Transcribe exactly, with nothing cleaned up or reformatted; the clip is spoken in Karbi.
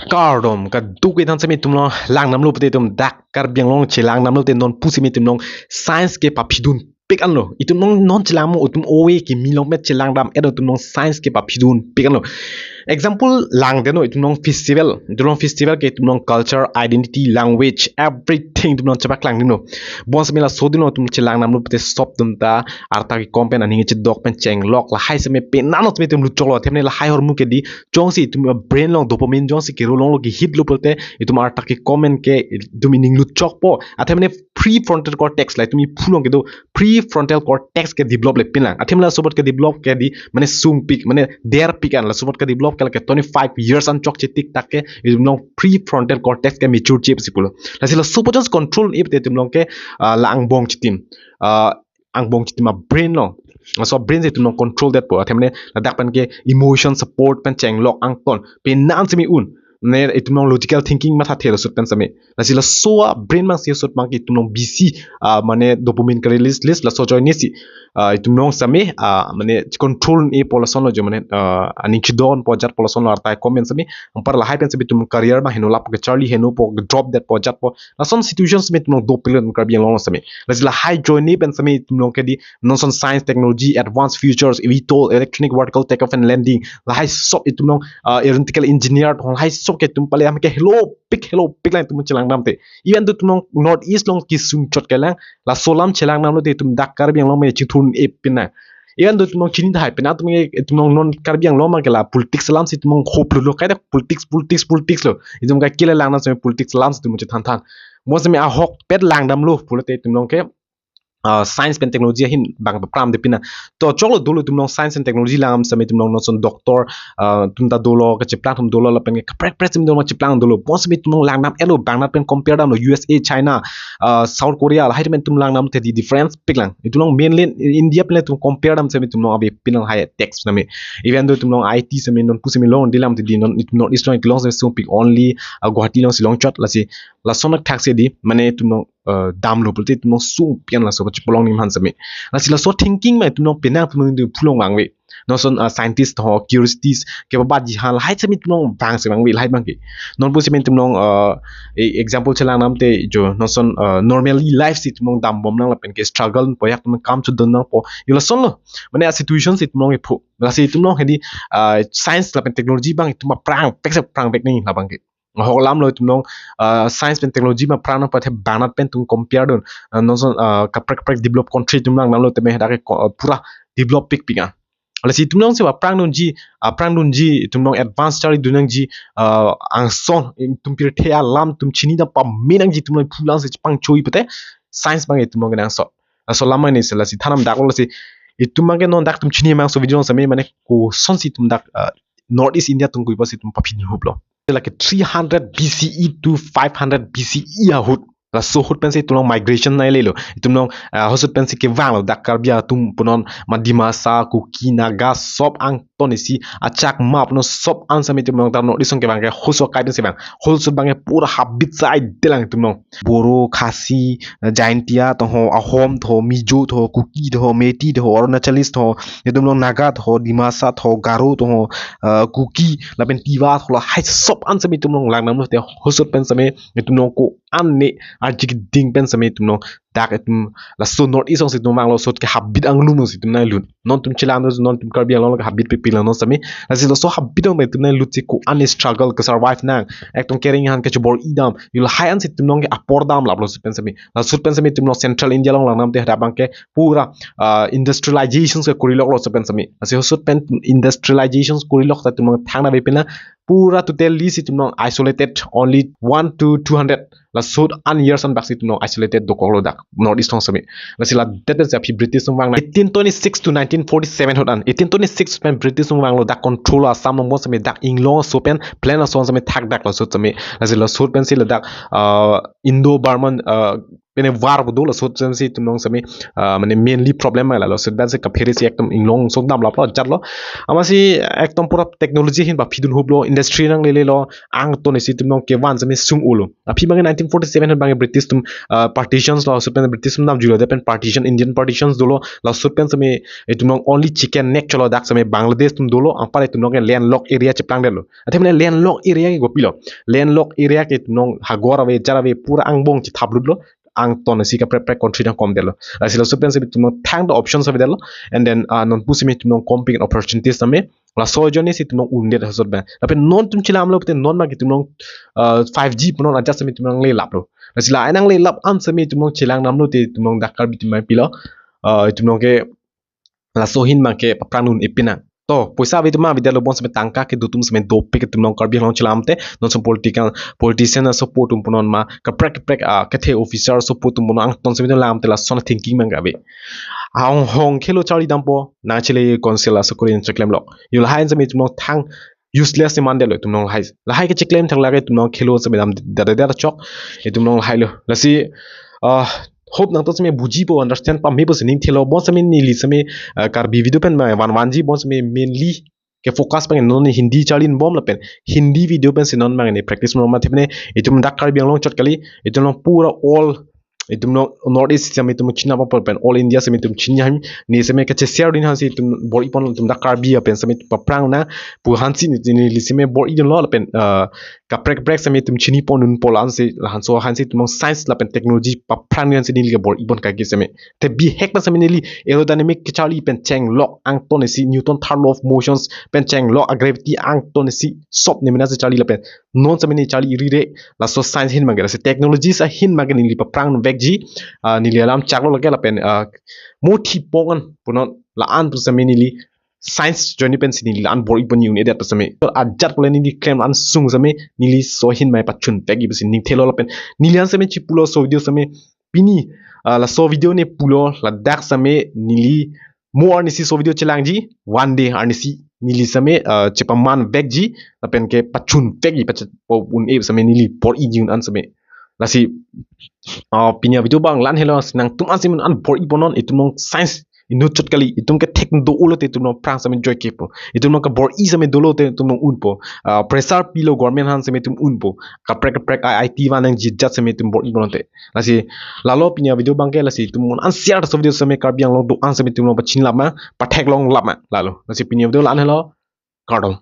Kardom, kaduk ethan semi itum along lang damlo pute itum dak Karbi Anglong chelang damlo pute non pusi mi itum along science ke paphidun pik anlo. Itum along non chelang mo itum owe kimi along me chelang dam edo itum along science ke paphidun pik anlo. Example lang deno itum along festival, itum along festival ke itum along culture, identity, language, everything itum along chepaklang damlo. Bonsemi laso damlo itum chelang damlo pute sop itum ta arta kekom pen aning chedok pen chenglok lahai semi penang semi itum lutchoklo. Athe mane lahai ahormu ke di jongsi itum brain along dopamine jongsi kero longlo ke hit lo pute itum arta kekom pen ke itum ining lutchokpo. Athe mane prefrontal cortex la itum iphu along kedo prefrontal cortex ke develop le pinlang. Athe mane laso apot ke develop ke di mane sungpik mane derpik an, laso apot ke develop ke lake twenty-five years an chokche tik tak ke itum along prefrontal cortex ke mature chip si pulo. Lasi laso apot jongsi control un-e pute itum along ke ah, la angbong chitim. Ah, angbong chitim a brain along. Laso brain si itum along control detpo. Athe mane ladak pen ke emotion support pen chenglok angton penang semi un. Ne itum along logical thinking mathathe laso apot pen semi. Lasi laso a brain abang si laso apot abang ke itum along busy ah, mane dopamine ke release release laso ajoine si ah, itum along semi ah, mane control un-epo lasonlo jo mane ah, aning chedonpo ajatpo lasonlo arta kekom pen semi. Anpar lahai pen semi itum career abang heno lapo kecharli henopo drop detpo ajatpo. Lason situation semi itum along dopik lo Karbi Anglong semi. Lasi lahai ajoine pen semi itum along ke di non ason science, technology, advanced futures, eVTOL, electronic vertical takeoff and landing. Lahai sop itum along ah, aeronautical engineer, lahai sop ke itum pale am ke helopik helopik lang itum chelang dam te. Even though itum along North East along kesung chot kelang, laso alam chelang damlo te itum dak Karbi Anglong me chingthur un-e pinang. Even though itum along chini tahai pinang itum ke itum along non Karbi Anglong abang ke la politics alam si itum along hop lo lo kai dak politics politics politics lo. Itum ke kile lang dam semi politics alam si itum chethan than. Bonsemi ahokpet lang damlo pulote itum along ke ah, science pen technology ahin abang papram de pinang. To choklo dolo itum along science and technology lang semi itum along non ason doctor ah, itum ta dolo kacheplang atum dolo lapen ke kaprek prek semi dolo cheplang dolo. Bonsemi itum along lang dam elo bang nat pen compare damlo U S A, China, ah, South Korea lahai pen itum lang dam te di difference pik lang. Itum along mainland India pen itum compare dam semi itum along abi pinang high tech semi. Even though itum along I T semi non pu semi long dilam te di non itum North East along kelong semi sungpik only ah, Guwahati along si long chot lasi lason athak si di mane itum along ah, damlo pulote itum along sungpik an laso chepalong anim aphan semi. Lasi laso thinking ma itum along penang itum along itum phu along vangve. Non ason ah, scientist ho, curiosities, kepabat jihan lahai semi itum along vang si vangve lahai abang ke. Non pu semi itum along ah, e- example chelang dam te jo non ason ah, normally life si itum along dambom nang lapen ke struggle po ajat itum along kam chodon nangpo. Jo lasonlo. Mane a situation si itum along iphu. Lasi itum along hedi ah, science lapen technology abang itum aphrang pek se aphrang pek ni labang ke. Ahok alamlo itum along ah, science pen technology ma aphrang nangpo athe bang nat pen itum compare dun. Ah, non ason ah, kaprek kaprek develop country itum lang damlo teme dak ke ko- ah, pura develop pikpik ah. Lasi itum along si aphrang dunji, aphrang dunji itum along advance charli dun nangji ah, angson itum pirthe alam itum chini dam pame nangji itum along phu lang si chepangchoi pute science abang itum along kenangsot. Laso alam ma ni si lasi than dam daklo lasi itum abang ke non dak itum chini mang so video semi mane kosonsi itum dak ah, North East India atum kui pusi itum paphin huplo. Lake three hundred B C E to five hundred B C E ahut. Laso ahut pensi itum along migration nai lelo. Itum along ah, halaso ahut pensi kevanglo dak Karbi atum punon ma Dimasa, Kuki, Naga, sop angton isi achak map no sop an semi itum along dak North East along kevang ke halaso akai pensi vang. Halaso ahut abang ke pura habit sai delang itum along. Boro, Khasi, Jaintia to ho, Ahom to ho, Mizo to ho, Kuki to ho, Meitei to ho, Arunachalis to ho, itum along Naga to ho, Dimasa to ho, Garo to ho, ah, Kuki lapen Tiwa to ho lahai sop an semi itum along lang damlo te halaso ahut pen semi itum along ko-an ne arjik ding pen semi itum along dak itum laso North East along si itum vanglo halaso ahut ke habit anglum si itum nai lut. Non itum chelang do non itum Karbi Anglong ke habit pikpik lang non semi. Lasi laso habit along itum nai lut si ko-an struggle ke survive nang. Ekdom kereng han kechebor-i dam. Jo lahai an si itum along ke apor dam laplo halaso ahut pen semi. Laso ahut pen semi itum along Central India along lang dam te hadak abang ke pura ah, industrialization ke kori loklo halaso ahut pen semi. Lasi halaso ahut pen industrialization kori lok ta itum along thang na be pina pura totally si itum along isolated only one to two hundred. Laso ahut an years an bak si itum along isolated dokoklo dak North East along semi. Lasi ladak pen si aphi British atum vang na eighteen twenty-six to nineteen forty-seven ahut an. Eighteen twenty-six pen British atum vanglo dak control Assam along bonsemi dak inglong aso pen plan ason semi thak dak laso ahut semi. Lasi laso ahut pensi ladak ah, Indo-Burman ah, pene war pu do, laso sitame si itum along sitame, ah, mane mainly problem ma lalo. Laso pen si kaphere si ekdom inglong sok damlaplo, jatlo. Amatsi ekdom pura technology ahin ba phidun huplo, industry nanglelelo, angton si itum along kevan sitame sung-olo. Aphi abang nineteen forty-seven abang British atum, ah, partitions lo, laso pen British atum namjulo, lapen partition, Indian partitions dolo, laso pen sitame itum along only chicken neck cholo, dak sitame Bangladesh atum dolo, anpar itum along ke landlocked area cheplangdetlo. Athe mane landlocked area ke kopilo? Landlocked area ke itum along hagor ave, jar ave, pura angbong chithaplutlo, angton si kaprek kaprek country nangkomdetlo. Lasi laso pen sitame itum along thangta options avedetlo. And then, ah, non pusi me itum along kompik opportunities sitame laso ajoine si itum along undet laso pen. Lapen non itum chelamlo te non ma ke itum along, ah, five G punon ajat sitame itum along nanglelaplo. Lasi la nanglelap an sitame itum along chelang damlo te itum along dak Karbi atum apilo, ah, itum along ke laso ahin abang ke paphrang un-e pinang. To, poisa ave atum ma avedetlo, bonsitame tangka kedo atum sitame dopik itum along Karbi Anglong chelam te, non sitame political, politician asopo atum punon ma, kaprek kaprek, ah, kethe officer asopo atum punon angton sitame lam te lason thinking abang ke ave. Ahong hong khelo charli dampo, nangchele council aso korin cheklemlo. Yo lahai sitame itum along thang useless ni mandetlo itum along lahai. Lahai ke cheklem thang lake itum along khelo sitame dam dada dada chok, itum along lahailo. Lasi, ah, hope nangtum sitame bujipo, understand pamepo si ning thelo, bonsitame neli sitame, ah, Karbi video pen ma van vanji, bonsitame mainly ke focus abang non Hindi charlibom lapen Hindi video pen si non abang ne practice mo ma thipne, itum dak Karbi Anglong chot kali, itum along pura all, itum along North East sitame itum chinapon lapen all India sitame itum chiniham, ne sitame kache share dun aphan si itum bor-ipon, itum dak Karbi apen sitame paphrang nangpu aphan si ne, neli sitame bor-idunlo lapen, ah, kaprek kaprek sitame itum chinipon dunpo, la-an si, lahanso aphan si itum along science lapen technology paphrang aphan si neli ke bor-ipon kagi sitame. Te bihek pen sitame neli aerodynamic kecharli pen chenglok angton si Newton third law of motions pen chenglok a gravity angton si sop ne mena si charli lapen non sitame ne charli ri re, laso science ahin abang ke, laso technologies ahin abang ke neli paphrang vekji, ah, neli alam chaklo lake lapen, ah, mo thipok an punon la-an pu sitame neli science journey pen si neli la-an bor-ipon un-edet pu sitame. To ajat pule neli klem an sung sitame neli laso ahin abang pachun vekji pusi ning thelo lapen neli an sitame chipulo laso video sitame pini, ah, laso video ne pulo ladak sitame neli mo arnisi laso video chelangji, one day arnisi neli sitame, ah, chepaman vekji lapen ke pachun vekji, pacha-, po un-e sitame neli bor-iji un-an sitame. Lasi, ah, pini avideo abang la-an helo, si nangtum an sitame an bor-iponon, itum along science inut chot kali, itum ke thek do-olo te itum along aphrang sitame joike po. Itum along kabor-i sitame dolo te itum along unpo. Ah, pressure pilo government aphan sitame itum unpo. Kaprek kaprek I I T van nangji ajat sitame itum bor-iponon te. Lasi lalo pini avideo abang ke, lasi itum non an share laso video sitame Karbi Anglong do-an sitame itum along pachinilap ma, patheklonglap ma lalo. Lasi pini avideo la-an helo, kardom.